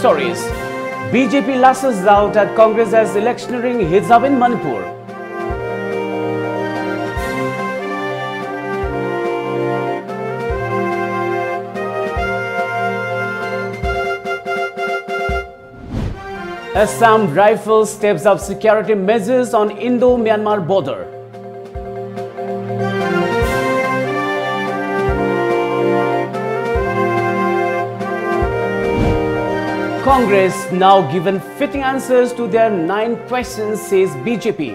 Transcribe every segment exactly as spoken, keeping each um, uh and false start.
Stories. B J P lashes out at Congress as electioneering heats up in Manipur. Assam Rifles steps up security measures on Indo-Myanmar border. Congress now given fitting answers to their nine questions, says B J P.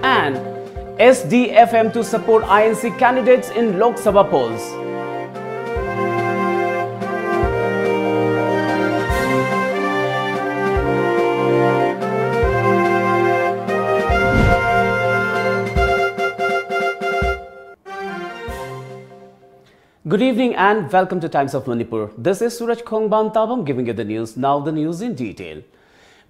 And S D F M to support I N C candidates in Lok Sabha polls. Good evening and welcome to Times of Manipur. This is Suraj Khongbam Tabam giving you the news. Now the news in detail.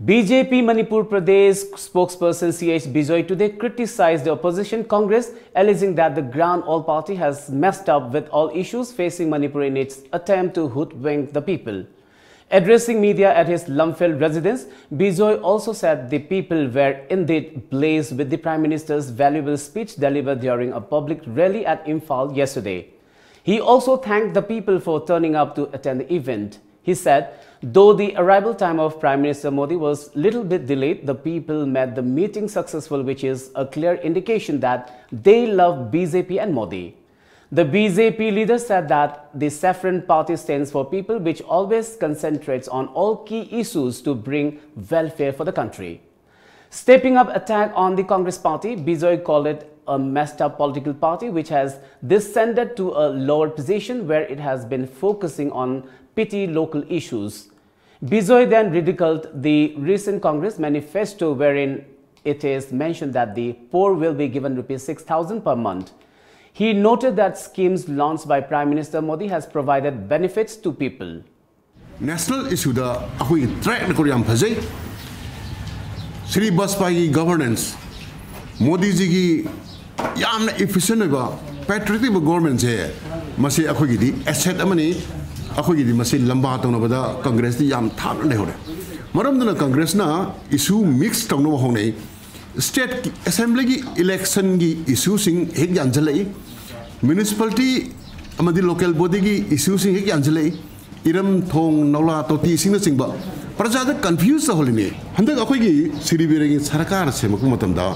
B J P Manipur Pradesh spokesperson C H Bijoy today criticized the opposition Congress, alleging that the Grand Old Party has messed up with all issues facing Manipur in its attempt to hoodwink the people. Addressing media at his Lamphel residence, Bijoy also said the people were indeed pleased with the Prime Minister's valuable speech delivered during a public rally at Imphal yesterday. He also thanked the people for turning up to attend the event. He said, though the arrival time of Prime Minister Modi was little bit delayed, the people made the meeting successful, which is a clear indication that they love B J P and Modi. The B J P leader said that the Saffron Party stands for people, which always concentrates on all key issues to bring welfare for the country. Stepping up attack on the Congress party, Bijoy called it a messed up political party which has descended to a lower position where it has been focusing on petty local issues. Bijoy then ridiculed the recent Congress manifesto wherein it is mentioned that the poor will be given rupees six thousand per month. He noted that schemes launched by Prime Minister Modi has provided benefits to people. National issue ꯗ ꯑꯩꯈꯣꯏꯒꯤ track record ꯌꯥꯝ ꯐꯖꯩ꯫ Shri ꯕꯥꯖꯄꯥꯏꯒꯤ governance, ꯃꯣꯗꯤꯖꯤꯒꯤ ꯌꯥꯝꯅ efficient ꯑꯣꯏꯕ patriotic ꯑꯣꯏꯕ government ꯁꯦ, ꯃꯁꯤ ꯑꯩꯈꯣꯏꯒꯤꯗꯤ asset ꯑꯃꯅꯤ꯫ ꯑꯩꯈꯣꯏꯒꯤꯗꯤ ꯃꯁꯤ ꯂꯝꯕꯥ ꯇꯧꯅꯕꯗ Congress ꯇꯤ ꯌꯥꯝ ꯊꯥꯞꯅ ꯂꯩꯍꯧꯔꯦ꯫ ꯃꯔꯝꯗꯨꯅ Congress ꯅ issue mix ꯇꯧꯅꯕ ꯍꯣꯠꯅꯩ꯫ State assembly ꯒꯤ election ꯒꯤ issue ꯁꯤꯡ ꯍꯦꯛ ꯌꯥꯟꯁꯤꯜꯂꯛꯏ, municipality ꯑꯃꯗꯤ local body ꯒꯤ issue ꯁꯤꯡ ꯍꯦꯛ ꯌꯥꯟꯁꯤꯜꯂꯛꯏ, ꯏꯔꯝ, ꯊꯣꯡ, ꯅꯧꯂꯥ, ꯇꯣꯇꯤ ꯏꯁꯤꯡꯅꯆꯤꯡꯕ ꯄ꯭ꯔꯖꯥꯗ confuse ꯇꯧꯍꯜꯂꯤꯅꯤ꯫ ꯍꯟꯗꯛ ꯑꯩꯈꯣꯏꯒꯤ ꯁ꯭ꯔꯤ ꯕꯤꯔꯦꯟꯒꯤ ꯁꯔꯀꯥꯔ ꯁꯦꯝꯃꯛꯄ ꯃꯇꯝꯗ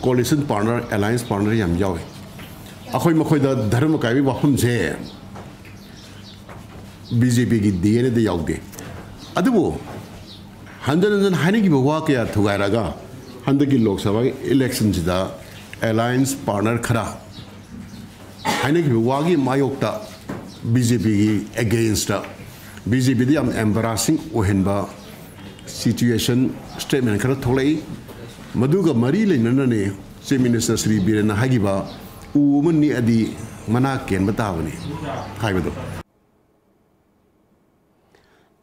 coalition partner, alliance partner ꯌꯥꯝ ꯌꯥꯎꯏ꯫ ꯑꯩꯈꯣꯏ ꯃꯈꯣꯏꯗ ꯙꯔꯃ ꯀꯥꯏꯕꯒꯤ ꯋꯥꯐꯝꯁꯦ B J P ꯒꯤ D N A ꯗ ꯌꯥꯎꯗꯦ꯫ ꯑꯗꯨꯕꯨ ꯍꯟꯖꯟ ꯍꯟꯖꯟ ꯍꯥꯏꯅꯈꯤꯕ ꯋꯥ ꯀꯌꯥ ꯊꯨꯒꯥꯏꯔꯒ ꯍꯟꯗꯛꯀꯤ Lok Sabha election ꯁꯤꯗ alliance partner ꯈꯔ ꯍꯥꯏꯅꯈꯤꯕ ꯋꯥꯒꯤ ꯃꯥꯌꯣꯛꯇ B J P ꯒꯤ against ꯇ, B J P ꯗ ꯌꯥꯝ embarrassing ꯑꯣꯏꯍꯟꯕ situation statement ꯈꯔ ꯊꯣꯛꯂꯛꯏ꯫ ꯃꯗꯨꯒ ꯃꯔꯤ ꯂꯩꯅꯅꯅꯦ Chief Minister ꯁ꯭ꯔꯤ ꯕꯤꯔꯦꯟꯅ ꯍꯥꯏꯈꯤꯕ, "ꯎ ꯑꯃ ꯅꯤꯛꯑꯗꯤ ꯃꯅꯥ ꯀꯦꯟꯕ ꯇꯥꯕꯅꯤ" ꯍꯥꯏꯕꯗꯣ꯫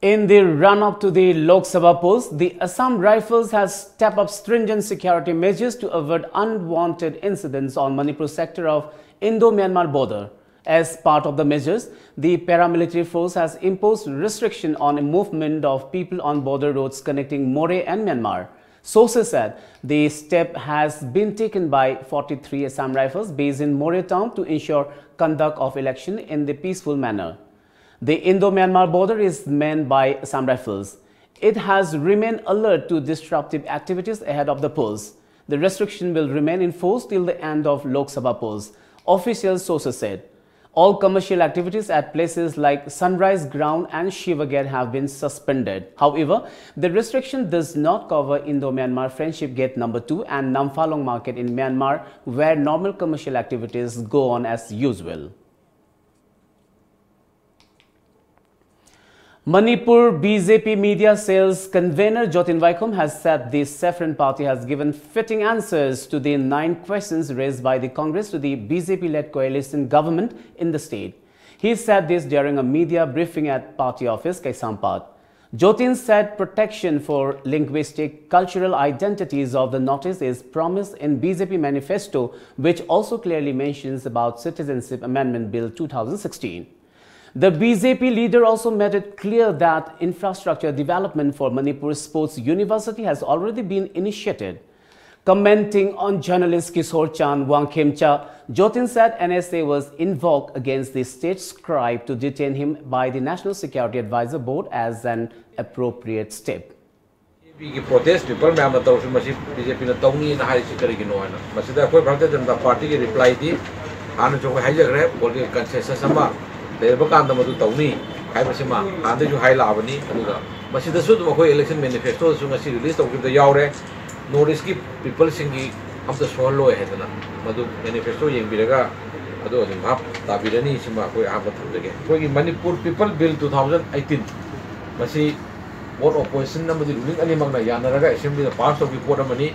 In the run-up to the Lok Sabha polls, the Assam Rifles has stepped up stringent security measures to avert unwanted incidents on Manipur sector of Indo-Myanmar border. As part of the measures, the paramilitary force has imposed restriction on movement of people on border roads connecting Moreh and Myanmar. Sources said the step has been taken by forty-three Assam Rifles based in Moreh town to ensure conduct of election in the peaceful manner. The Indo-Myanmar border is manned by Assam Rifles. It has remained alert to disruptive activities ahead of the polls. The restriction will remain in force till the end of Lok Sabha polls, official sources said. All commercial activities at places like Sunrise Ground and Shiva Gate have been suspended. However, the restriction does not cover Indo-Myanmar Friendship Gate number two and Namfalong Market in Myanmar, where normal commercial activities go on as usual. Manipur B J P media cell's convener Jotin Vaikom has said the Saffron Party has given fitting answers to the nine questions raised by the Congress to the B J P-led coalition government in the state. He said this during a media briefing at party office, Kaisampad. Jotin said protection for linguistic cultural identities of the Northeast is promised in B J P manifesto, which also clearly mentions about Citizenship Amendment Bill two thousand sixteen. The B J P leader also made it clear that infrastructure development for Manipur Sports University has already been initiated. Commenting on journalist Kishore Chand Wangkhemcha, Jotin said N S A was invoked against the state scribe to detain him by the National Security Advisor Board as an appropriate step. B J ꯄꯤꯒꯤ protest people ꯃꯌꯥꯝꯅ ꯇꯧꯔꯁꯨ ꯃꯁꯤ B J ꯄꯤꯅ ꯇꯧꯅꯤꯅ ꯍꯥꯏꯔꯤꯁꯤ ꯀꯔꯤꯒꯤꯅꯣ ꯍꯥꯏꯅ, ꯃꯁꯤꯗ ꯑꯩꯈꯣꯏ ꯚꯥꯔꯇꯤꯌ ꯖꯅꯇꯥ ꯄꯥꯔꯇꯤꯒꯤ ꯔꯤꯄ꯭ꯂꯥꯏꯗꯤ ꯍꯥꯟꯅꯁꯨ ꯑꯩꯈꯣꯏ ꯍꯥꯏꯖꯈ꯭ꯔꯦ, ꯄꯣꯂꯤꯇꯤꯀꯦꯜ ꯀꯟꯁꯦꯟꯁꯁ ꯑꯃ ꯂꯩꯔꯕ ꯀꯥꯟꯗ ꯃꯗꯨ ꯇꯧꯅꯤ ꯍꯥꯏꯕꯁꯤꯃ ꯍꯥꯟꯅꯗꯒꯤꯁꯨ ꯍꯥꯏ ꯂꯥꯛꯑꯕꯅꯤ꯫ ꯑꯗꯨꯒ ꯃꯁꯤꯗꯁꯨ ꯑꯗꯨꯝ ꯑꯩꯈꯣꯏ ꯏꯂꯦꯛꯁꯟ ꯃꯦꯅꯤꯐꯦꯁꯇꯣꯗꯁꯨ ꯉꯁꯤ ꯔꯤꯂꯤꯁ ꯇꯧꯈꯤꯕꯗ ꯌꯥꯎꯔꯦ꯫ ꯅꯣꯔꯠ ꯏꯁꯀꯤ ꯄꯤꯄꯜꯁꯤꯡꯒꯤ ꯑꯝꯇ ꯁꯣꯛꯍꯜꯂꯣꯏ ꯍꯥꯏꯗꯅ ꯃꯗꯨ ꯃꯦꯅꯤꯐꯦꯁꯇꯣ ꯌꯦꯡꯕꯤꯔꯒ ꯑꯗꯨ ꯑꯗꯨꯝ ꯚꯥꯞ ꯇꯥꯕꯤꯔꯅꯤ꯫ ꯁꯤꯃ ꯑꯩꯈꯣꯏ ꯑꯍꯥꯟꯕ ꯊꯝꯖꯒꯦ꯫ ꯑꯩꯈꯣꯏꯒꯤ Manipur people bill two thousand eighteen ꯃꯁꯤ ꯕꯣꯠ ꯑꯣꯄꯣꯖꯤꯁꯟ ꯑꯃꯗꯤ ꯔꯨꯂꯤꯡ ꯑꯅꯤꯃꯛꯅ ꯌꯥꯅꯔꯒ ꯑꯦꯁꯦꯝꯕ꯭ꯂꯤꯗ ꯄꯥꯁ ꯇꯧꯈꯤꯕ ꯄꯣꯠ ꯑꯃꯅꯤ꯫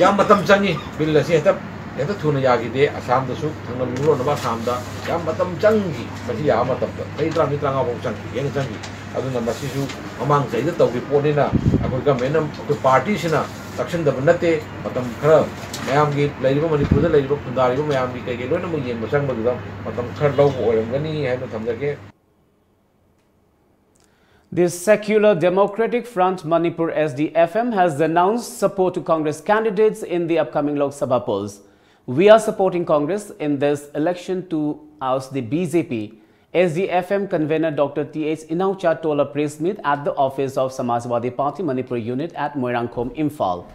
ꯌꯥꯝ ꯃꯇꯝ ꯆꯪꯉꯤ꯫ ꯕꯤꯜ ꯑꯁꯤ ꯍꯦꯛꯇ ꯍꯦꯛꯇ ꯊꯨꯅ ꯌꯥꯈꯤꯗꯦ꯫ ꯑꯁꯥꯝꯗꯁꯨ ꯊꯪꯅ ꯂꯨꯡꯂꯣꯟꯅꯕ ꯑꯁꯥꯝꯗ ꯌꯥꯝ ꯃꯇꯝ ꯆꯪꯈꯤ꯫ ꯃꯁꯤ ꯌꯥꯕ ꯃꯇꯝꯗ ꯆꯍꯤ ꯇꯔꯥꯃꯔꯤ ꯇꯔꯥꯃꯉꯥ ꯐꯥꯎ ꯆꯪꯈꯤ, ꯍꯦꯟꯅ ꯆꯪꯈꯤ꯫ ꯑꯗꯨꯅ ꯃꯁꯤꯁꯨ ꯃꯃꯥꯡ ꯆꯍꯤꯗ ꯇꯧꯈꯤꯕ ꯄꯣꯠꯅꯤꯅ ꯑꯩꯈꯣꯏ ꯒꯃꯦꯟꯅ, ꯑꯩꯈꯣꯏ ꯄꯥꯔꯇꯤꯁꯤꯅ ꯇꯛꯁꯤꯟꯗꯕ ꯅꯠꯇꯦ꯫ ꯃꯇꯝ ꯈꯔ ꯃꯌꯥꯝꯒꯤ ꯂꯩꯔꯤꯕ, ꯃꯅꯤꯄꯨꯔꯗ ꯂꯩꯔꯤꯕ ꯈꯨꯟꯗꯥꯔꯤꯕ ꯃꯌꯥꯝꯒꯤ ꯀꯩꯀꯩ ꯂꯣꯏꯅꯃꯛ ꯌꯦꯡꯕ ꯆꯪꯕꯗꯨꯗ ꯃꯇꯝ ꯈꯔ ꯂꯧꯕ ꯑꯣꯏꯔꯝꯒꯅꯤ ꯍꯥꯏꯅ ꯊꯝꯖꯒꯦ꯫ The Secular Democratic Front Manipur, S D F M, has announced support to Congress candidates in the upcoming Lok Sabha polls. "We are supporting Congress in this election to oust the B J P," S D F M convener Doctor T H Inaocha told a press meet at the office of Samajwadi Party Manipur unit at Moirangkhom, Imphal.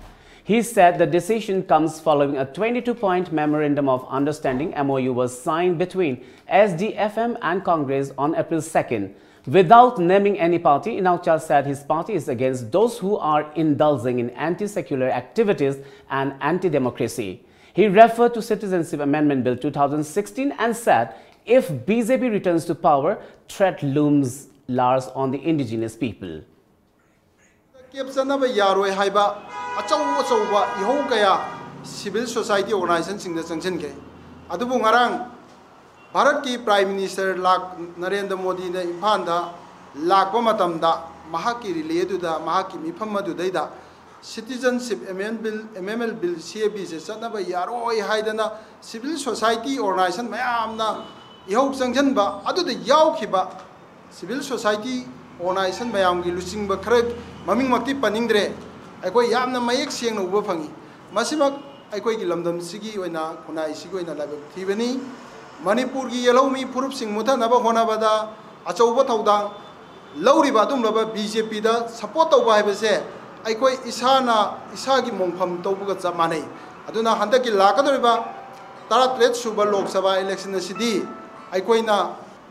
He said the decision comes following a twenty-two point memorandum of understanding, M O U, was signed between S D F M and Congress on April second. Without naming any party, Inaocha said his party is against those who are indulging in anti-secular activities and anti-democracy. He referred to Citizenship Amendment Bill two thousand sixteen and said if B J P returns to power, threat looms large on the indigenous people. ꯀꯦꯞ ꯆꯠꯅꯕ ꯌꯥꯔꯣꯏ ꯍꯥꯏꯕ ꯑꯆꯧ ꯑꯆꯧꯕ ꯏꯍꯧ ꯀꯌꯥ civil society ꯑꯣꯔꯒꯅꯥꯏꯖꯦꯁꯟꯁꯤꯡꯗ ꯆꯪꯁꯤꯟꯈ꯭ꯔꯦ꯫ ꯑꯗꯨꯕꯨ ꯉꯔꯥꯡ ꯚꯥꯔꯠꯀꯤ prime minister ꯂꯥꯛ ꯅꯔꯦꯟꯗ꯭ꯔ ꯃꯣꯗꯤꯅ ꯏꯝꯐꯥꯜꯗ ꯂꯥꯛꯄ ꯃꯇꯝꯗ ꯃꯍꯥꯛꯀꯤ ꯔꯤꯂꯦꯗꯨꯗ, ꯃꯍꯥꯛꯀꯤ ꯃꯤꯐꯝ ꯑꯗꯨꯗꯩꯗ citizenship amendment bill, M M L bill, C A B ꯁꯦ ꯆꯠꯅꯕ ꯌꯥꯔꯣꯏ ꯍꯥꯏꯗꯅ civil society organization ꯃꯌꯥꯝꯅ ꯏꯍꯧ ꯆꯪꯁꯤꯟꯕ ꯑꯗꯨꯗ ꯌꯥꯎꯈꯤꯕ civil society organization ꯃꯌꯥꯝꯒꯤ ꯂꯨꯆꯤꯡꯕ ꯈꯔ, ꯃꯃꯤꯡꯃꯛꯇꯤ ꯄꯟꯅꯤꯡꯗ꯭ꯔꯦ, ꯑꯩꯈꯣꯏ ꯌꯥꯝꯅ ꯃꯌꯦꯛ ꯁꯦꯡꯅ ꯎꯕ ꯐꯪꯉꯤ꯫ ꯃꯁꯤꯃꯛ ꯑꯩꯈꯣꯏꯒꯤ ꯂꯝꯗꯝꯁꯤꯒꯤ ꯑꯣꯏꯅ, ꯈꯨꯟꯅꯥꯏꯁꯤꯒꯤ ꯑꯣꯏꯅ ꯂꯥꯏꯕꯛ ꯊꯤꯕꯅꯤ꯫ ꯃꯅꯤꯄꯨꯔꯒꯤ ꯌꯦꯜꯍꯧꯃꯤ ꯐꯨꯔꯨꯞꯁꯤꯡ ꯃꯨꯠꯊꯠꯅꯕ ꯍꯣꯠꯅꯕꯗ ꯑꯆꯧꯕ ꯊꯧꯗꯥꯡ ꯂꯧꯔꯤꯕ ꯑꯗꯨꯒꯨꯝꯂꯕ B J P ꯗ support ꯇꯧꯕ ꯍꯥꯏꯕꯁꯦ ꯑꯩꯈꯣꯏ ꯏꯁꯥꯅ ꯏꯁꯥꯒꯤ ꯃꯣꯡꯐꯝ ꯇꯧꯕꯒ ꯆꯞ ꯃꯥꯟꯅꯩ꯫ ꯑꯗꯨꯅ ꯍꯟꯗꯛꯀꯤ ꯂꯥꯛꯀꯗꯧꯔꯤꯕ ꯇꯔꯥꯇꯔꯦꯠ ꯁꯨꯕ ꯂꯣꯛ ꯁꯚꯥ election ꯑꯁꯤꯗꯤ ꯑꯩꯈꯣꯏꯅ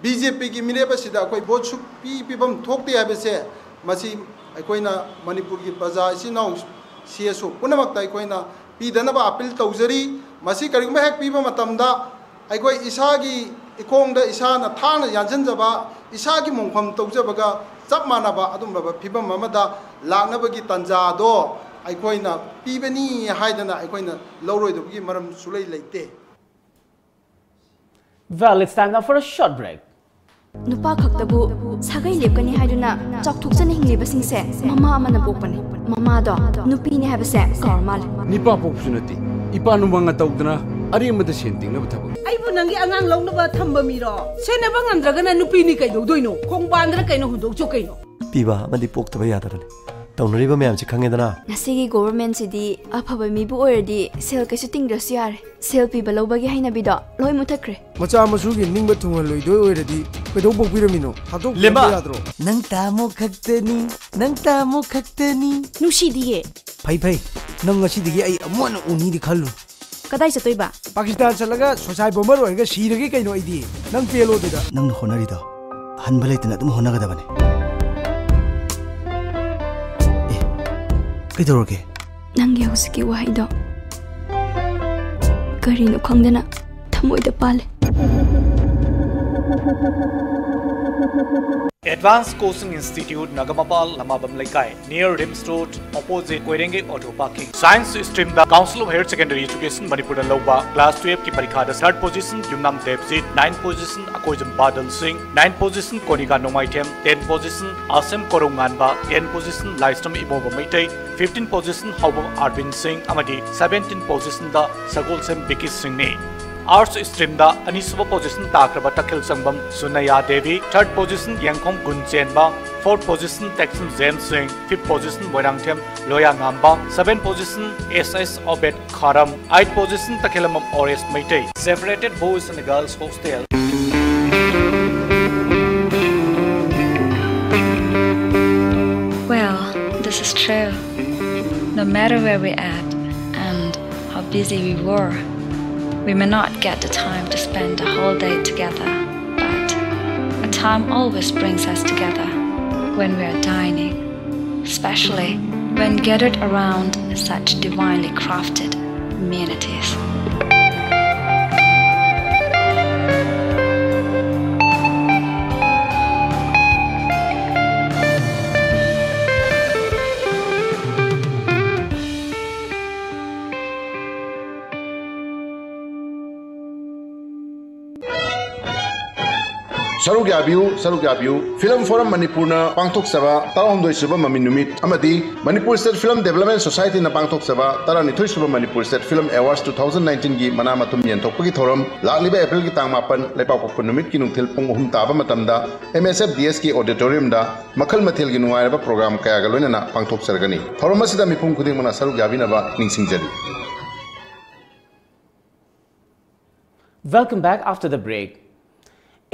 B J P ꯒꯤ ꯃꯤꯔꯦꯞ ꯑꯁꯤꯗ ꯑꯩꯈꯣꯏ vote ꯁꯨꯛꯄꯤ ꯄꯤꯐꯝ ꯊꯣꯛꯇꯦ ꯍꯥꯏꯕꯁꯦ, ꯃꯁꯤ ꯑꯩꯈꯣꯏꯅ ꯃꯅꯤꯄꯨꯔꯒꯤ ꯄ꯭ꯔꯖꯥ ꯏꯆꯤꯟ ꯏꯅꯥꯎ C S O ꯄꯨꯝꯅꯃꯛꯇ ꯑꯩꯈꯣꯏꯅ ꯄꯤꯗꯅꯕ appeal ꯇꯧꯖꯔꯤ꯫ ꯃꯁꯤ ꯀꯔꯤꯒꯨꯝꯕ ꯍꯦꯛ ꯄꯤꯕ ꯃꯇꯝꯗ ꯑꯩꯈꯣꯏ ꯏꯁꯥꯒꯤ ꯏꯈꯣꯡꯗ ꯏꯁꯥꯅ ꯊꯥꯡꯅ ꯌꯥꯟꯁꯤꯟꯖꯕ, ꯏꯁꯥꯒꯤ ꯃꯣꯡꯐꯝ ꯇꯧꯖꯕꯒ ꯆꯞ ꯃꯥꯟꯅꯕ ꯑꯗꯨꯒꯨꯝꯂꯕ ꯐꯤꯕꯝ ꯑꯃꯗ ꯂꯥꯛꯅꯕꯒꯤ ꯇꯥꯟꯖꯥꯗꯣ ꯑꯩꯈꯣꯏꯅ ꯄꯤꯕꯅꯤ ꯍꯥꯏꯗꯅ ꯑꯩꯈꯣꯏꯅ ꯂꯧꯔꯣꯏꯗꯕꯒꯤ ꯃꯔꯝ ꯁꯨꯛꯂꯩ ꯂꯩꯇꯦ꯫ Well, it's time now for a short break. ꯅꯨꯄꯥ ꯈꯛꯇꯕꯨ ꯁꯥꯒꯩ ꯂꯦꯞꯀꯅꯤ ꯍꯥꯏꯗꯨꯅ ꯆꯥꯎꯊꯣꯛꯆꯅ ꯍꯤꯡꯂꯤꯕꯁꯤꯡꯁꯦ ꯃꯃꯥ ꯑꯃꯅ ꯄꯣꯛꯄꯅꯤ꯫ ꯃꯃꯥꯗꯣ ꯅꯨꯄꯤꯅꯤ ꯍꯥꯏꯕꯁꯦ ꯀꯥꯎꯔ ꯃꯥꯜꯂꯦ꯫ ꯅꯤꯄꯥ ꯄꯣꯛꯄꯁꯨ ꯅꯠꯇꯦ, ꯏꯄꯥ ꯅꯨꯃꯥꯡꯅ ꯇꯧꯗꯅ ꯑꯔꯦꯝꯕꯗ ꯁꯦꯟ ꯇꯤꯡꯅꯕ ꯊꯕꯛ꯫ ꯑꯩꯕꯨ ꯅꯪꯒꯤ ꯑꯉꯥꯡ ꯂꯧꯅꯕ ꯊꯝꯕ ꯃꯤꯔꯣ? ꯁꯦꯟꯅꯕ ꯉꯝꯗ꯭ꯔꯒꯅ ꯅꯨꯄꯤꯅꯤ ꯀꯩꯗꯧꯗꯣꯏꯅꯣ? ꯈꯣꯡꯕꯥꯟꯗꯅ ꯀꯩꯅꯣ ꯍꯨꯟꯗꯣꯛꯆꯣ ꯀꯩꯅꯣ? ꯄꯤꯕ ꯑꯃꯗꯤ ꯄꯣꯛꯇꯕ ꯌꯥꯗꯕꯅꯤ꯫ ꯇꯧꯅꯔꯤꯕ ꯃꯌꯥꯝꯁꯤ ꯈꯪꯉꯦꯗꯅ꯫ ꯉꯁꯤꯒꯤ ꯒꯣꯚꯔꯟꯃꯦꯟꯠꯁꯤꯗꯤ ꯑꯐꯕ ꯃꯤꯕꯨ ꯑꯣꯏꯔꯗꯤ ꯁꯦꯜ ꯀꯩꯁꯨ ꯇꯤꯡꯗ꯭ꯔꯁꯨ ꯌꯥꯔꯦ꯫ ꯁꯦꯜ ꯄꯤꯕ ꯂꯧꯕꯒꯤ ꯍꯩꯅꯕꯤꯗꯣ ꯂꯣꯏ ꯃꯨꯊꯠꯈ꯭ꯔꯦ꯫ ꯃꯆꯥ ꯃꯁꯨꯒꯤ ꯅꯤꯡꯕ ꯊꯨꯡꯍꯜꯂꯣꯏꯗꯣꯏ ꯑꯣꯏꯔꯗꯤ ꯀꯩꯗꯧ ꯄꯣꯛꯄꯤꯔꯝꯃꯤꯅꯣ? ꯊꯥꯗꯣꯛꯄꯤꯔꯝꯕ ꯂꯦꯝꯕ! ꯌꯥꯗ꯭ꯔꯣ? ꯅꯪ ꯇꯥꯃꯣ ꯈꯛꯇꯅꯤ, ꯅꯪ ꯇꯥꯃꯣ ꯈꯛꯇꯅꯤ꯫ ꯅꯨꯡꯁꯤꯗꯤꯌꯦ꯫ ꯐꯩ ꯐꯩ, ꯅꯪ ꯉꯁꯤꯗꯒꯤ ꯑꯩ ꯑꯃꯨꯛ ꯍꯟꯅ ꯎꯅꯤꯗꯤ ꯈꯜꯂꯨ꯫ ꯀꯗꯥꯏ ꯆꯠꯇꯣꯏꯕ? ꯄꯥꯀꯤꯁꯇꯥꯟ ꯆꯠꯂꯒ ꯁꯨꯁꯥꯏ ꯕꯣꯝꯕꯔ ꯑꯣꯏꯔꯒ ꯁꯤꯔꯒꯦ ꯀꯩꯅꯣ ꯑꯩꯗꯤ꯫ ꯅꯪ ꯄꯦꯜꯂꯣ ꯑꯗꯨꯗ꯫ ꯅꯪꯅ ꯍꯣꯠꯅꯔꯤꯗꯣ ꯑꯍꯟꯕ ꯂꯩꯇꯅ ꯑꯗꯨꯝ ꯍꯣꯠꯅꯒꯗꯕꯅꯦ꯫ ꯑꯦ, ꯀꯩꯗꯧꯔꯒꯦ? ꯅꯪꯒꯤ ꯍꯧꯖꯤꯛꯀꯤ ꯋꯥꯍꯩꯗꯣ ꯀꯔꯤꯅꯣ ꯈꯪꯗꯅ ꯊꯃꯣꯏꯗ ꯄꯥꯜꯂꯦ꯫ Advanced Coaching Institute, Nagamapal, Lamabam Leikai, near Rims Road, opposite Koirengei Auto Parking. Science stream the Council of Higher Secondary Education ꯃꯅꯤꯄꯨꯔꯅ ꯂꯧꯕ class twelve ꯀꯤ ꯄꯔꯤꯈꯥꯗ third position ꯌꯨꯝꯅꯥꯝ ꯗꯦꯕꯖꯤꯠ, ninth position ꯑꯀꯣꯏꯖꯝ ꯕꯥꯗꯜ ꯁꯤꯡ, ninth position ꯀꯣꯅꯤꯀꯥ ꯅꯣꯡꯃꯥꯏꯊꯦꯝ, tenth position ꯑꯁꯦꯝ ꯀꯣꯔꯧ ꯉꯥꯟꯕ, tenth position ꯂꯥꯏꯁ꯭ꯔꯝ ꯏꯃꯣꯕ Meitei, fifteenth position ꯍꯥꯎꯕꯝ ꯑꯥꯔꯕꯤꯟ ꯁꯤꯡ ꯑꯃꯗꯤ seventeenth position ꯗ ꯁꯒꯣꯜꯁꯦꯝ ꯕꯤꯀꯤ ꯁꯤꯡꯅꯤ꯫ Arts stream ꯗ ꯑꯅꯤꯁꯨꯕ position ꯇꯥꯈ꯭ꯔꯕ ꯇꯈꯦꯜ ꯁꯪꯕꯝ ꯁꯨꯅꯌꯥ Devi, third position Yengkhom Gunchenba, fourth position Teksam James Singh, fifth position Moirangthem Loya Ngamba, seventh position S S Obed Kharam, eighth position Takhellambam Oresh Meitei. Separated boys and girls hostel. Well, this is true. No matter where we're at and how busy we were, we may not get the time to spend the whole day together. But a time always brings us together when we are dining, especially when gathered around such divinely crafted amenities. ꯁꯔꯨꯛ ꯌꯥꯕꯤꯌꯨ, ꯁꯔꯨꯛ ꯌꯥꯕꯤꯌꯨ꯫ Film Forum ꯃꯅꯤꯄꯨꯔꯅ ꯄꯥꯡꯊꯣꯛꯆꯕ ꯇꯔꯥꯍꯨꯝꯗꯣꯏ ꯁꯨꯕ ꯃꯃꯤ ꯅꯨꯃꯤꯠ ꯑꯃꯗꯤ Manipur State Film Development Society ꯅ ꯄꯥꯡꯊꯣꯛꯆꯕ ꯇꯔꯥꯅꯤꯊꯣꯏ ꯁꯨꯕ Manipur State Film Awards two thousand nineteen ꯒꯤ ꯃꯅꯥ ꯃꯊꯨꯝ ꯌꯦꯟꯊꯣꯛꯄꯒꯤ ꯊꯧꯔꯝ ꯂꯥꯛꯂꯤꯕ April ꯒꯤ ꯇꯥꯡ ꯃꯥꯄꯟ, ꯂꯩꯕꯥꯛꯄꯣꯛꯄ ꯅꯨꯃꯤꯠꯀꯤ ꯅꯨꯡꯊꯤꯜ ꯄꯨꯡ ꯑꯍꯨꯝ ꯇꯥꯕ ꯃꯇꯝꯗ M S F D S ꯀꯤ auditorium ꯗ ꯃꯈꯜ ꯃꯊꯦꯜꯒꯤ ꯅꯨꯡꯉꯥꯏꯔꯕ program ꯀꯌꯥꯒ ꯂꯣꯏꯅꯅ ꯄꯥꯡꯊꯣꯛꯆꯔꯒꯅꯤ꯫ ꯊꯧꯔꯝ ꯑꯁꯤꯗ ꯃꯤꯄꯨꯝ ꯈꯨꯗꯤꯡꯃꯛꯅ ꯁꯔꯨꯛ ꯌꯥꯕꯤꯅꯕ ꯅꯤꯡꯁꯤꯡꯖꯔꯤ꯫ Welcome back after the break.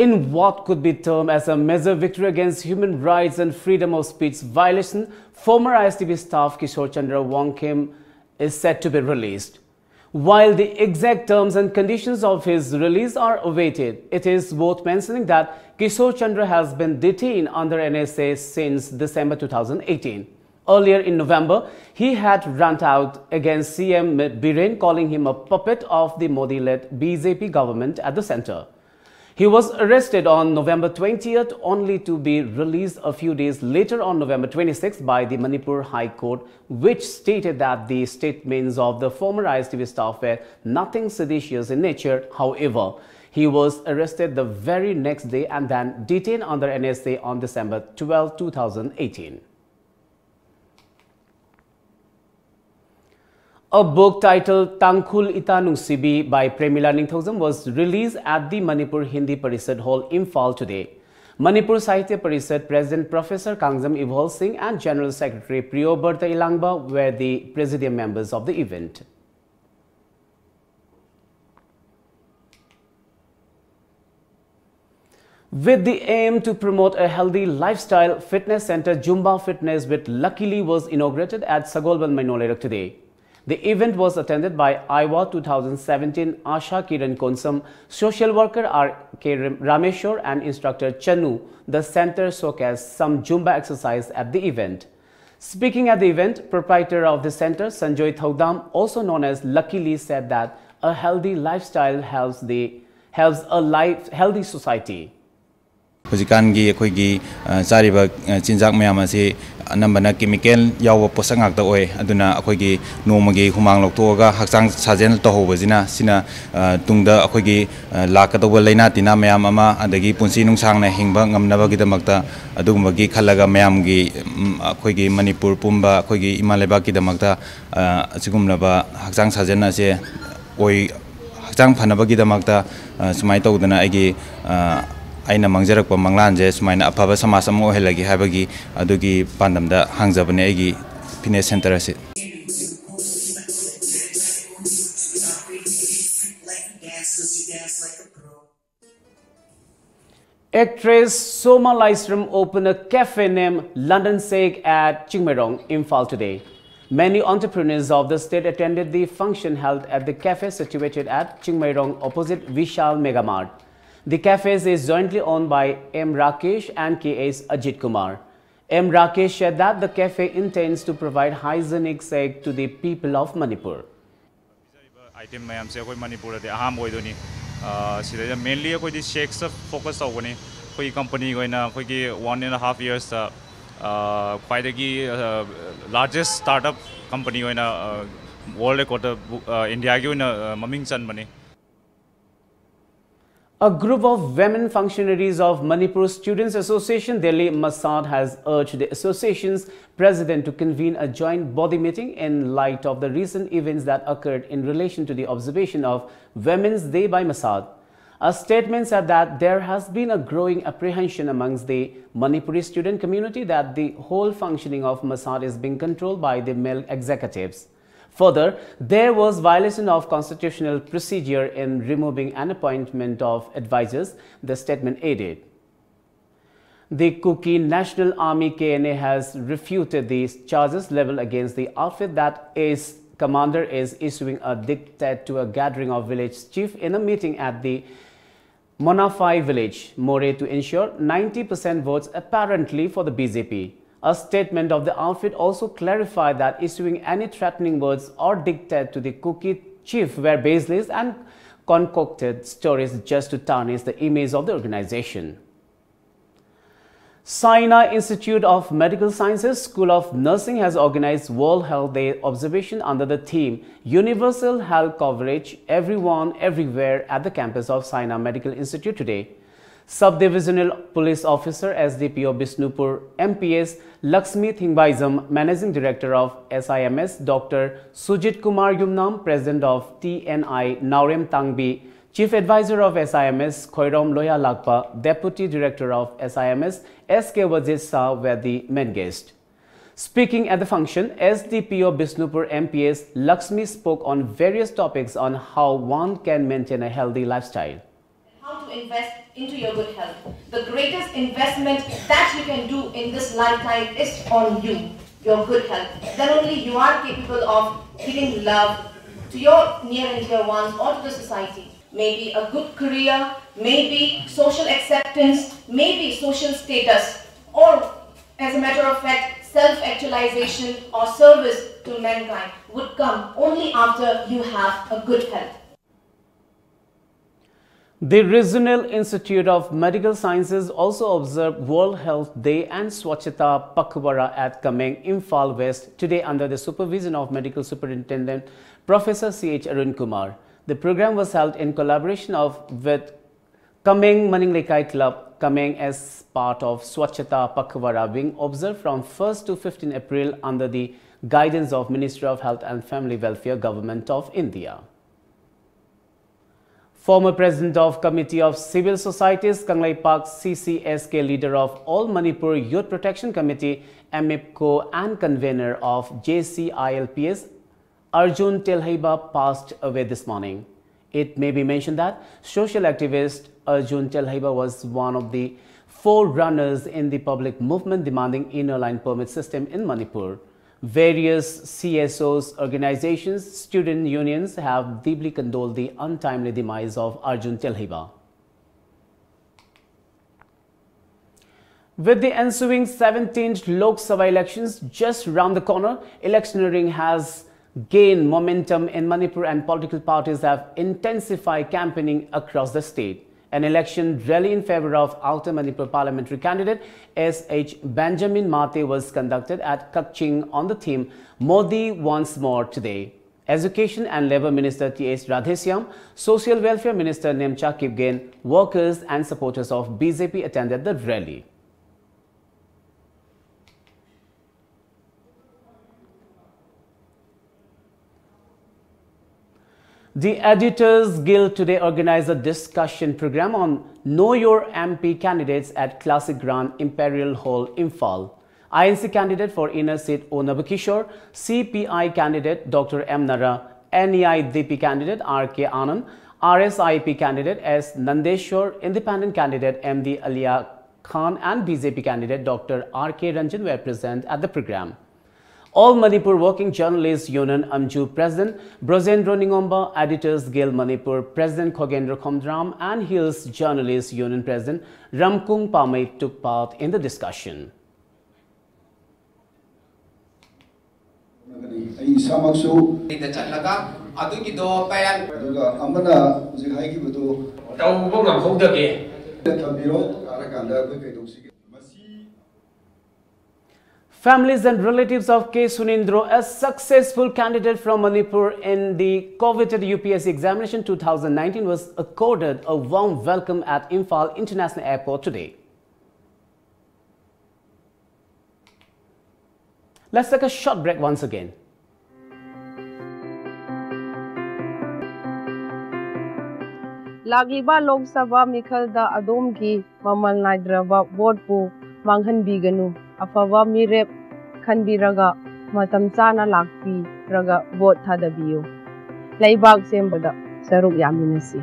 In what could be termed as a major victory against human rights and freedom of speech violation, former I S T V staff Kishore Chandra Wangkhim is set to be released. While the exact terms and conditions of his release are awaited, it is worth mentioning that Kishore Chandra has been detained under N S A since December two thousand eighteen. Earlier in November, he had rant out against C M Biren, calling him a puppet of the Modi-led B J P government at the center. He was arrested on November twentieth, only to be released a few days later on November twenty-sixth by the Manipur High Court, which stated that the statements of the former I S T V staff were nothing seditious in nature. However, he was arrested the very next day and then detained under N S A on December twelfth, two thousand eighteen. A book titled Tangkhul Ita Nungsibi by Premila Ningthoujam was released at the Manipur Hindi Parishad Hall, Imphal today. Manipur Sahitya Parishad President Professor Kangjam Ibhol Singh and General Secretary Priyobrata Elangba were the presidium members of the event. With the aim to promote a healthy lifestyle, fitness center Zumba Fitness with Lucky Lee was inaugurated at Sagolband Maino Leirok today. The event was attended by Iowa two thousand seventeen Asha Kiran Konsam, social worker R K Ram- Rameshwar, and instructor Chanu. The center showcased some Zumba exercise at the event. Speaking at the event, proprietor of the center, Sanjoy Thaudam, also known as Lucky Lee, said that a healthy lifestyle helps the helps a life healthy society. ꯍꯧꯖꯤꯛꯀꯥꯟꯒꯤ ꯑꯩꯈꯣꯏꯒꯤ ꯑ, ꯆꯥꯔꯤꯕ ꯑ, ꯆꯤꯟꯖꯥꯛ ꯃꯌꯥꯝ ꯑꯁꯤ ꯑꯅꯝꯕꯅ chemical ꯌꯥꯎꯕ ꯄꯣꯠꯁꯛ ꯉꯥꯛꯇ ꯑꯣꯏ꯫ ꯑꯗꯨꯅ ꯑꯩꯈꯣꯏꯒꯤ ꯅꯣꯡꯃꯒꯤ ꯍꯨꯃꯥꯡ ꯂꯧꯊꯣꯛꯑꯒ ꯍꯛꯆꯥꯡ ꯁꯥꯖꯦꯜ ꯇꯧꯍꯧꯕꯁꯤꯅ, ꯁꯤꯅ ꯑ, ꯇꯨꯡꯗ ꯑꯩꯈꯣꯏꯒꯤ ꯑ, ꯂꯥꯛꯀꯗꯧꯕ ꯂꯥꯏꯅꯥ ꯇꯤꯟꯅꯥ ꯃꯌꯥꯝ ꯑꯃ, ꯑꯗꯒꯤ ꯄꯨꯟꯁꯤ ꯅꯨꯡꯁꯥꯡꯅ ꯍꯤꯡꯕ ꯉꯝꯅꯕꯒꯤꯗꯃꯛꯇ, ꯑꯗꯨꯒꯨꯝꯕꯒꯤ ꯈꯜꯂꯒ ꯃꯌꯥꯝꯒꯤ, ꯎꯝ, ꯑꯩꯈꯣꯏꯒꯤ ꯃꯅꯤꯄꯨꯔ ꯄꯨꯝꯕ, ꯑꯩꯈꯣꯏꯒꯤ ꯏꯃꯥ ꯂꯩꯕꯥꯛꯀꯤꯗꯃꯛꯇ ꯑ, ꯑꯁꯤꯒꯨꯝꯂꯕ ꯍꯛꯆꯥꯡ ꯁꯥꯖꯦꯜ ꯑꯁꯦ ꯑꯣꯏ꯫ ꯍꯛꯆꯥꯡ ꯐꯅꯕꯒꯤꯗꯃꯛꯇ ꯑ, ꯁꯨꯃꯥꯏꯅ ꯇꯧꯗꯅ ꯑꯩꯒꯤ ꯑ, ꯑꯩꯅ ꯃꯥꯡꯖꯔꯛꯄ ꯃꯪꯂꯥꯟꯁꯦ ꯁꯨꯃꯥꯏꯅ ꯑꯐꯕ ꯁꯃꯥꯖ ꯑꯃ ꯑꯣꯏꯍꯜꯂꯒꯦ ꯍꯥꯏꯕꯒꯤ ꯑꯗꯨꯒꯤ ꯄꯥꯟꯗꯝꯗ ꯍꯥꯡꯖꯕꯅꯦ ꯑꯩꯒꯤ ꯐꯤꯠꯅꯦꯁ ꯁꯦꯟꯇꯔ ꯑꯁꯤ꯫ Actress Soma Laisram opened a cafe named London Shake at Chingmeirong, Imphal today. Many entrepreneurs of the state attended the function held at the cafe situated at Chingmeirong opposite Vishal Mega Mart. The cafe is jointly owned by M Rakesh and K S Ajit Kumar. M Rakesh said that the cafe intends to provide hygienic shake to the people of Manipur. ꯄꯤꯖꯔꯤꯕ item ꯃꯌꯥꯝꯁꯦ ꯑꯩꯈꯣꯏ ꯃꯅꯤꯄꯨꯔꯗꯗꯤ ꯑꯍꯥꯟꯕ ꯑꯣꯏꯗꯣꯏꯅꯤ꯫ ꯁꯤꯗꯩꯗ mainly ꯑꯩꯈꯣꯏꯗꯤ ꯁꯦꯛꯁꯇ focus ꯇꯧꯕꯅꯤ꯫ ꯑꯩꯈꯣꯏꯒꯤ ꯀꯝꯄꯅꯤꯒꯤ ꯑꯣꯏꯅ ꯑꯩꯈꯣꯏꯒꯤ ꯋꯥꯟ ꯑꯦꯟ ꯍꯥꯐ ꯌꯔꯁꯇ ꯈ꯭ꯋꯥꯏꯗꯒꯤ ꯂꯥꯔꯖꯦꯁ ꯁ꯭ꯇꯥꯔꯠ ꯑꯞ ꯀꯝꯄꯅꯤ ꯑꯣꯏꯅ ꯋꯥꯔꯜ ꯔꯦꯀꯣꯔꯠꯇ ꯏꯟꯗꯤꯌꯥꯒꯤ ꯑꯣꯏꯅ ꯃꯃꯤꯡ ꯆꯟꯕꯅꯤ꯫ A group of women functionaries of Manipur Students Association Delhi, MASAD, has urged the association's president to convene a joint body meeting in light of the recent events that occurred in relation to the observation of Women's Day by MASAD. A statement said that there has been a growing apprehension amongst the Manipuri student community that the whole functioning of MASAD is being controlled by the male executives. Further, there was violation of constitutional procedure in removing an appointment of advisors, the statement added. The Kuki National Army, K N A, has refuted the charges leveled against the outfit that its commander is issuing a diktat to a gathering of village chief in a meeting at the Monafai village, Moreh, to ensure ninety percent votes apparently for the B J P. A statement of the outfit also clarified that issuing any threatening words or diktat to the Kuki chief were baseless and concocted stories just to tarnish the image of the organization. Saina Institute of Medical Sciences School of Nursing has organized World Health Day observation under the theme Universal Health Coverage, Everyone, Everywhere at the campus of Saina Medical Institute today. Sub-Divisional Police Officer S D P O Bishnupur M P S Lakshmi Thingbaijam, Managing Director of S I M S, Doctor Sujit Kumar Yumnam, President of T N I Naorem Tangbi, Chief Advisor of S I M S Khoirom Loya Lakpa, Deputy Director of S I M S S K Wajid Shah were the main guest. Speaking at the function, S D P O Bishnupur M P S Lakshmi spoke on various topics on how one can maintain a healthy lifestyle. How to invest into your good health. The greatest investment that you can do in this lifetime is on you, your good health. Then only you are capable of giving love to your near and dear ones or to the society. Maybe a good career, maybe social acceptance, maybe social status, or as a matter of fact, self-actualization or service to mankind would come only after you have a good health. The Regional Institute of Medical Sciences also observed World Health Day and Swachhata Pakhwada at Kameng, Imphal West today under the supervision of Medical Superintendent Professor C H Arun Kumar. The program was held in collaboration of, with Kameng Maningleikai Club, Kameng as part of Swachhata Pakhwada being observed from first to fifteenth April under the guidance of Ministry of Health and Family Welfare, Government of India. Former President of Committee of Civil Societies, Kangleipak C C S K, leader of All Manipur Youth Protection Committee, MIPCO, and convener of J C I L P S, Arjun Telhaiba passed away this morning. It may be mentioned that social activist Arjun Telhaiba was one of the forerunners in the public movement demanding inner line permit system in Manipur. Various C S Os, organizations, student unions have deeply condoled the untimely demise of Arjun Telhaiba. With the ensuing seventeenth Lok Sabha elections just round the corner, electioneering has gained momentum in Manipur and political parties have intensified campaigning across the state. An election rally in favor of Outer Manipur parliamentary candidate S H Benjamin Mate was conducted at Kakching on the theme Modi Once More today. Education and Labour Minister T H Radheshyam, Social Welfare Minister Nemcha Kipgen, workers and supporters of B J P attended the rally. The Editors Guild today organized a discussion program on Know Your M P candidates at Classic Ground, Imperial Hall, Imphal. I N C candidate for inner seat O Nabakishore, C P I candidate Doctor M Nara, N E I D P candidate R K Anand, R S I P candidate S Nandeshwar, independent candidate M D Alia Khan, and B J P candidate Doctor R K Ranjan were present at the program. All Manipur Working Journalists Union AMJU President Brojendra Ningomba, Editors Guild Manipur President Khogendra Khomdram, and Hills Journalists Union President Ramkung Pamei took part in the discussion. ꯑꯩ ꯏꯁꯥꯃꯛꯁꯨ ꯗ ꯆꯠꯂꯒ ꯑꯗꯨꯒꯤꯗꯣ ꯄꯦꯔꯦꯟ ꯑꯗꯨꯒ ꯑꯃꯅ ꯍꯧꯖꯤꯛ ꯍꯥꯏꯈꯤꯕꯗꯨ ꯇꯧꯕ ꯉꯝꯍꯧꯗꯒꯦ꯫ ꯊꯝꯕꯤꯔꯣ꯫ ꯀꯥꯔꯀꯥꯟꯗ ꯑꯩꯈꯣꯏ ꯀꯩꯗꯧꯁꯤꯒꯦ? ꯃꯁꯤ Families and relatives of K Sunindro, a successful candidate from Manipur in the coveted U P S C examination two thousand nineteen, was accorded a warm welcome at Imphal International Airport today. Let's take a short break once again. ꯂꯥꯛꯂꯤꯕ ꯂꯣꯛ ꯁꯚꯥ ꯃꯤꯈꯜꯗ ꯑꯗꯣꯝꯒꯤ ꯃꯃꯜ ꯅꯥꯏꯗ꯭ꯔꯕ ꯚꯣꯠꯄꯨ ꯃꯥꯡꯍꯟꯕꯤꯒꯅꯨ꯫ ꯑꯐꯕ ꯃꯤꯔꯦꯞ ꯈꯟꯕꯤꯔꯒ ꯃꯇꯝ ꯆꯥꯅ ꯂꯥꯛꯄꯤꯔꯒ vote ꯊꯥꯗꯕꯤꯌꯨ꯫ ꯂꯩꯕꯥꯛ ꯁꯦꯝꯕꯗ ꯁꯔꯨꯛ ꯌꯥꯃꯤꯟꯅꯁꯤ꯫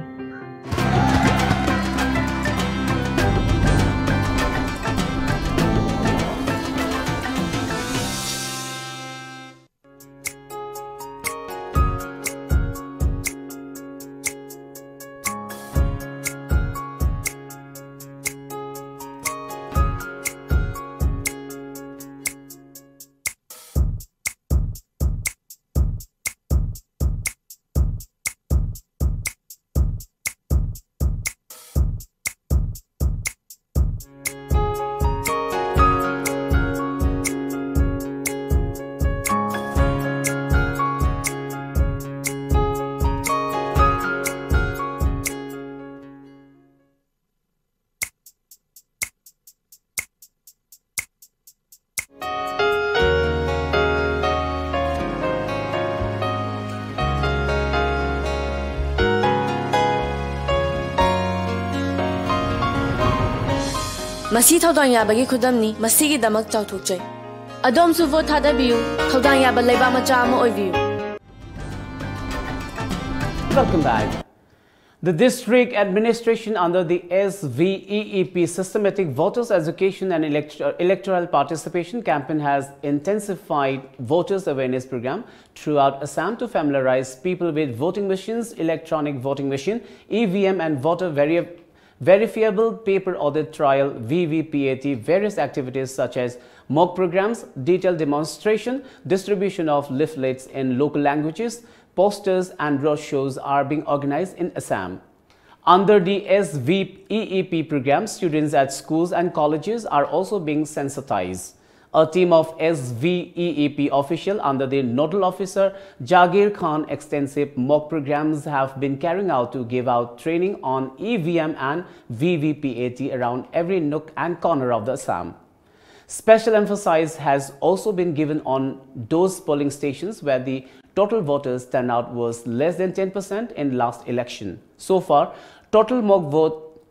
ꯃꯁꯤ ꯊꯧꯗꯥꯡ ꯌꯥꯕꯒꯤ ꯈꯨꯗꯝꯅꯤ꯫ ꯃꯁꯤꯒꯤꯗꯃꯛ ꯆꯥꯎꯊꯣꯛꯆꯩ꯫ ꯑꯗꯣꯝꯁꯨ ꯚꯣꯠ ꯊꯥꯗꯕꯤꯌꯨ꯫ ꯊꯧꯗꯥꯡ ꯌꯥꯕ ꯂꯩꯕꯥꯛ ꯃꯆꯥ ꯑꯃ ꯑꯣꯏꯕꯤꯌꯨ꯫ Welcome back. The district administration under the S V E E P systematic voters education and electro- electoral participation campaign has intensified voters awareness program throughout Assam to familiarize people with voting machines, electronic voting machine, E V M and voter veri- verifiable paper audit trial V V P A T, various activities such as mock programs, detailed demonstration, distribution of leaflets in local languages, posters and road shows are being organized in Assam. Under the S V E E P program, students at schools and colleges are also being sensitized. A team of S V E E P official under the nodal officer Jagir Khan extensive mock programs have been carrying out to give out training on E V M and V V P A T around every nook and corner of the Assam. Special emphasis has also been given on those polling stations where the total voters turnout was less than ten percent in last election. So far, total mock vote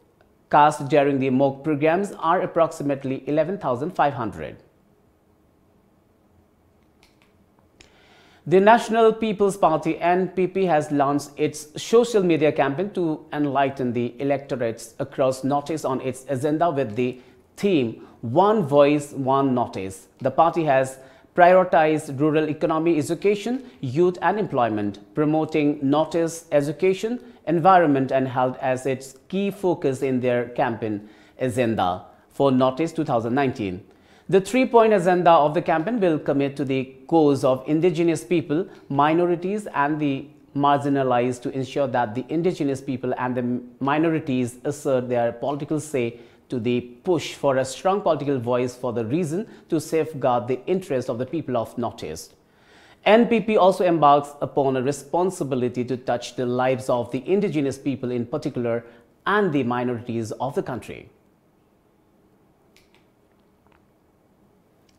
cast during the mock programs are approximately eleven thousand five hundred. The National People's Party, N P P, has launched its social media campaign to enlighten the electorates across Northeast on its agenda with the theme One Voice, One Northeast. The party has prioritized rural economy, education, youth and employment, promoting Northeast education, environment and health as its key focus in their campaign agenda for Northeast two thousand nineteen. The three-point agenda of the campaign will commit to the cause of indigenous people, minorities and the marginalized to ensure that the indigenous people and the minorities assert their political say to the push for a strong political voice for the reason to safeguard the interests of the people of Northeast. N P P also embarks upon a responsibility to touch the lives of the indigenous people in particular and the minorities of the country.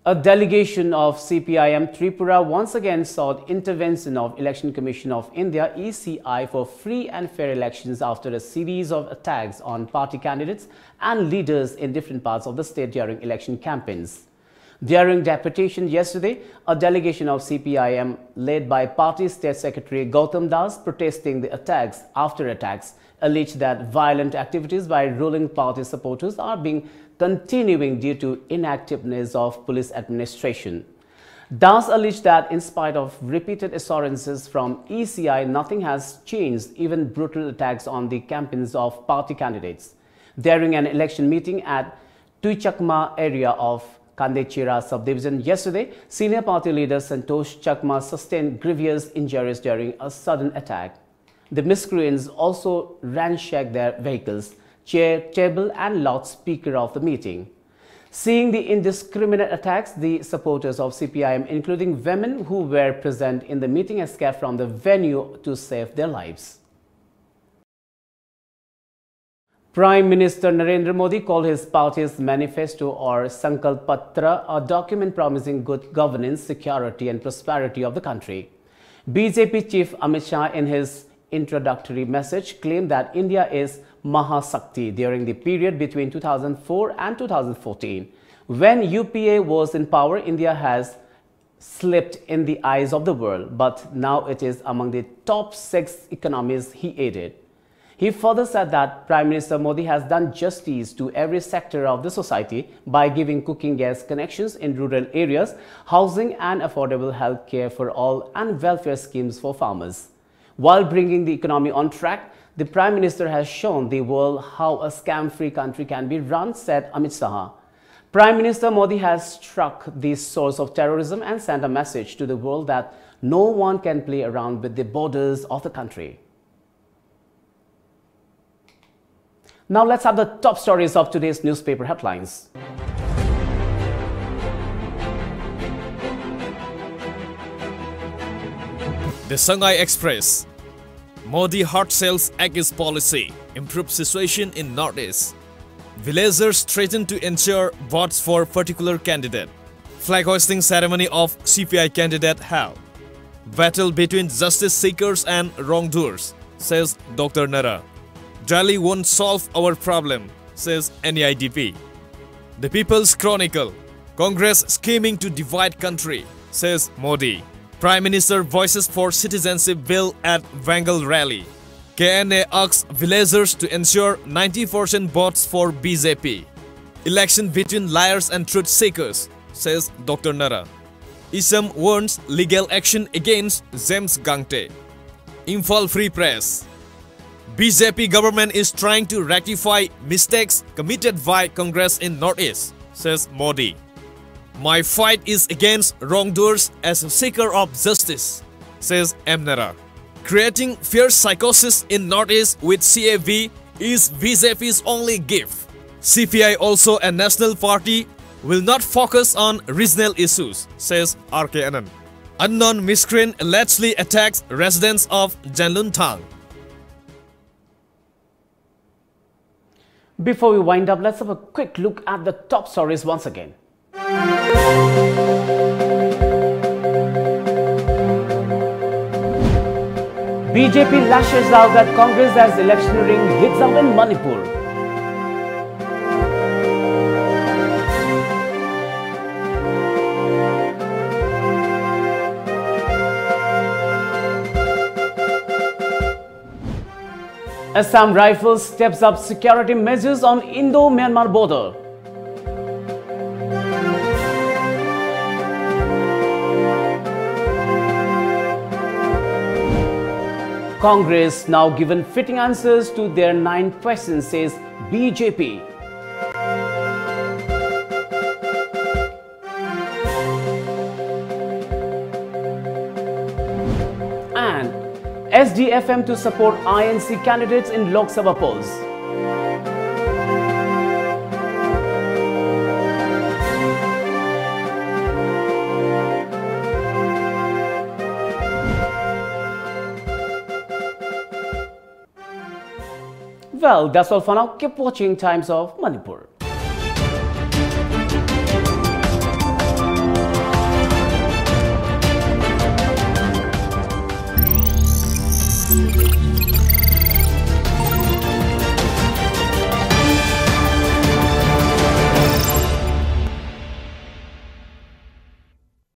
A delegation of C P I M Tripura once again sought intervention of Election Commission of India, E C I, for free and fair elections after a series of attacks on party candidates and leaders in different parts of the state during election campaigns. During deputation yesterday, a delegation of C P I M led by party state secretary Gautam Das protesting the attacks after attacks alleged that violent activities by ruling party supporters are being continuing due to inactiveness of police administration. Das alleged that in spite of repeated assurances from E C I, nothing has changed, even brutal attacks on the campaigns of party candidates. During an election meeting at Tuichakma area of Kandechira subdivision yesterday, senior party leader Santosh Chakma sustained grievous injuries during a sudden attack. The miscreants also ransacked their vehicles, chair, table, and loudspeaker of the meeting. Seeing the indiscriminate attacks, the supporters of C P I M, including women who were present in the meeting, escaped from the venue to save their lives. Prime Minister Narendra Modi called his party's manifesto or Sankalp Patra a document promising good governance, security, and prosperity of the country. B J P chief Amit Shah, in his introductory message, claimed that India is Mahashakti during the period between two thousand four and two thousand fourteen. When U P A was in power, India has slipped in the eyes of the world, but now it is among the top six economies, he added. He further said that Prime Minister Modi has done justice to every sector of the society by giving cooking gas connections in rural areas, housing and affordable health care for all, and welfare schemes for farmers. While bringing the economy on track, the Prime Minister has shown the world how a scam-free country can be run, said Amit Shah. Prime Minister Modi has struck the source of terrorism and sent a message to the world that no one can play around with the borders of the country. Now let's have the top stories of today's newspaper headlines. The Sangai Express. Modi hard sells Act East policy, improves situation in Northeast. Villagers threaten to ensure votes for particular candidate. Flag hoisting ceremony of C P I candidate held. Battle between justice seekers and wrongdoers, says Doctor Nara. Delhi won't solve our problem, says N E I D P. The People's Chronicle. Congress scheming to divide country, says Modi. Prime Minister voices for citizenship bill at Bengal rally. K N A asks villagers to ensure ninety percent votes for B J P. Election between liars and truth seekers, says Doctor Nara. Isam warns legal action against James Gangte. Imphal Free Press. B J P government is trying to rectify mistakes committed by Congress in Northeast, says Modi. My fight is against wrongdoers as a seeker of justice, says M Nara. Creating fear psychosis in Northeast with C A V is B J P's only gift. C P I, also a national party, will not focus on regional issues, says R K Anand. Unknown miscreant allegedly attacks residents of Janlunthang. Before we wind up, let's have a quick look at the top stories once again. B J P lashes out at Congress as electioneering heats up in Manipur. Assam Rifles steps up security measures on Indo-Myanmar border. Congress now given fitting answers to their nine questions, says B J P. And S D F M to support I N C candidates in Lok Sabha polls. Well, that's all for now. Keep watching Times of Manipur.